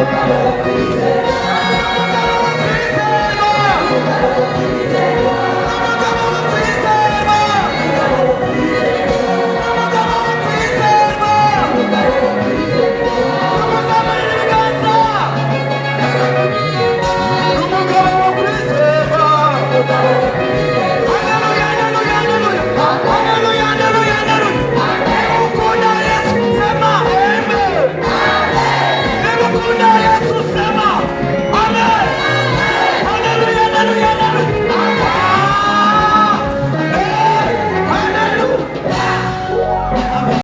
Umugabo wo kwizerwa. Umugabo wo kwizerwa. Umugabo wo kwizerwa. Umugabo wo kwizerwa. Tumuzamurire ibiganza. Umugabo wo kwizerwa. Haleluya, haleluya, haleluya. Haleluya, haleluya, haleluya. Niba ukunda Yesu, sema amen. Niba ukunda Yesu, sema.